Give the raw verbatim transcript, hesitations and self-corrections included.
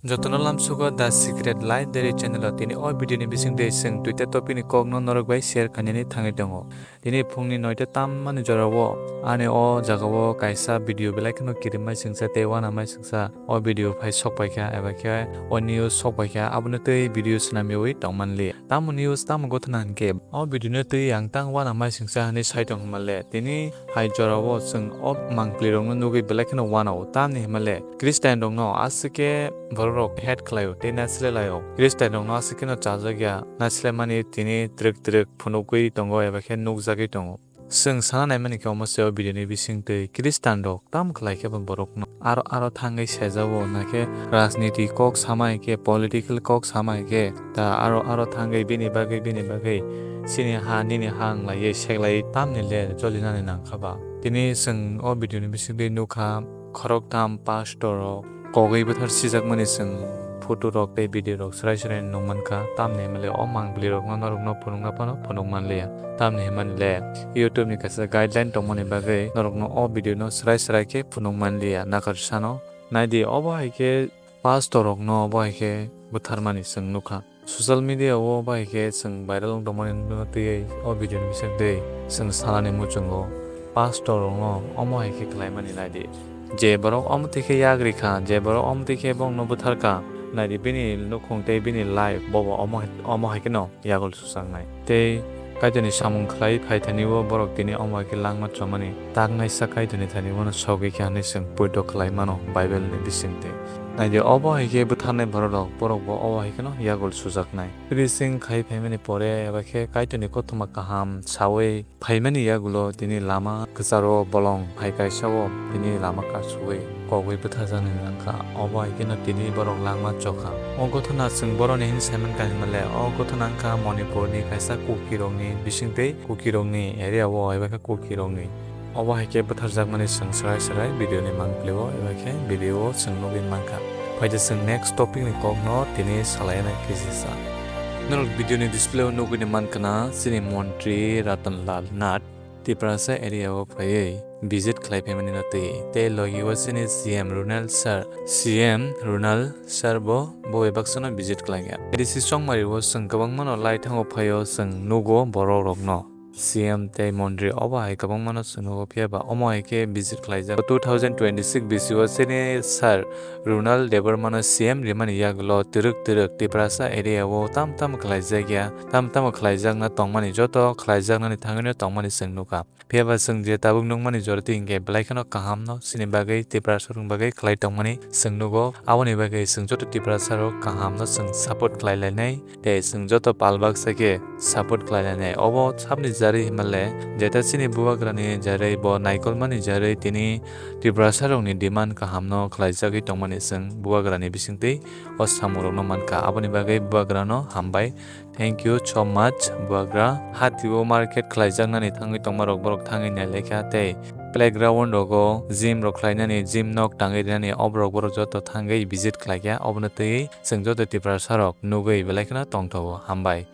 Jotono lamsugo The Secret Life Diary channel o tini o video ni bisingtwi chwng duita topic ni kokno norok bai share khainani thangwi tongo. Tini phungni noita tammani jorao ani o jagao kaisa video belai kheno kirimai singsa tei uanamai singsa o video phai sokpaikha eba khe o news sokpaikha, abono tei video swnamyawi tongmanliya. Tamo news, tamo gothana hinkhe o video no twi ang tang uanamai singsa hinwi sai tong hwnmale. Tini hai jorao chwng o mangpli rokno nugwi belai kheno uanao. Tamni hwnmale Christian rokno aswk khe borok rok hate khlaio tei naisle laio. Christian rokno aswk kheno chajakya naislemani tini twrwk twrwk phunugwi tongo eba khe nukjagwi tongo. Chwng sana naimani khe omo se o video ni bisingtwi Christian rok tam khlai khe bo borokno aro aro thangwi sejao, nakhe rajniti kok sama hinkhe, political kok sama hinkhe, ta aro aro thangwi bini bagwi bini bagwi chini ha nini ha wnglaiwi seklaiwi tamni le jolinani nangkha ba. Tini chwng o video ni bisingtwi nukha khoroktham pastor rok kogwi bwthar sijakmani chwng photo rok tei video rok srai srai nung mankha, tamni hwnmale o mangpli rokno norokno phunukna phano phunuk manliya. Tamni hwnmale YouTube ni kaisa guideline tongmani bagwi norokno o video no srai srai khe phunuk manliya. Nakarsano naidi, obo hai khe pastor rokno obo hai khe bwtharmani chwng nukha. Social media o bai khe chwng viral wng tongmani no twiwi o video ni bisingtwi chwng sanani muchungo pastor rokno omo hai khe khlaimani naidi. Je borok omo twi khe yagri kha, je borok omo twi khe bongno bwthar kha, naidi bini nukhung tei bini life bobo omo hai, omo hai kheno yagul sujaknai. Tei Kaitorni samung khlai phaithani o borok tini omo hai khe langma chomani taknaisa Kaitorni thani bono sogwi kha hinwi chwng poito khlai mano Bible ni bisingtwi. Naidi, obo hai khe bwtharnai borok rok, borok bo obo hai kheno yagul sujaknai. Bising khai phaimani pore eba khe Kaitorni kothoma kaham saui phaimani yagulo tini lama kwcharo bolong hai kaisa o tini lama kasu-ui kogwi bwtharjaknai nangkha. Obo hai kheno tini borok langma chokha. O gothona chwng boroni hin saiman kha hinmale, o gothona wngkha Manipurni kaisa Kukirokni bisingtwi, Kukirokni area o eba khe Kukirokni. Obo hai khe bwtharjakmani chwng srai srai video ni mangpili o eba khe video o chwng nugwi mankha. Phaidi chwng next topic ni kokno tini salaina khe sisa. Norok video ni display o nugwi ni mankha na chini montri Ratan Lal Nath Tiprasa area o phaiwi visit khlai phaimani no twi tei logi o chini C M Ronald Sir, C M Ronald Sir bo bo bai baksa no visit khlaikha. A D C Chongmari o chwng kwbangma no lai thango phaio chwng nugo borok rokno. C M tei montri obo hai kwbangma no chwng nugo, phiya ba omo hai khe visit khlaijak. Two thousand twenty-six bisi o chini Sir Ronald Debbarma no C M rimani yagulo twrwk twrwk Tiprasa area o tam tam khlaijak ya, tam tam khlaijakna tongmani, joto khlaijaknani thangwi no tongmani chwng nukha. Phiya ba chwng je tabuk nukmani jora twi hinkhe belai kheno kaham no chini bagwi Tiprasa rokni bagwi khlai tongmani chwng nugo. Aboni bagwi chwng joto Tiprasa rok kaham no chwng support khlai lainai. Tei chwng joto pal baksa khe support khlai lainai. Obo sabni jarwi hinmale, jeta chini bubagrani jarwi, bo naikolmani jarwi tini Tiprasa rokni demand kaham no khlaijagwi tongmani chwng bubagrani bisingtwi o samung rokno mankha. Aboni bagwi bubagrano hambai. Thank you so much, bubagra. Hatio market khlaijaknani thangwi tongma rok borok thangwi nailekha tei playground rogo gym rok khlainani, gym nok tangwi rinani, oborok borok joto thangwi visit khlaikha. Oboni twi chwng joto Tiprasa rok nugwi belai kheno tongthogo. Hambai.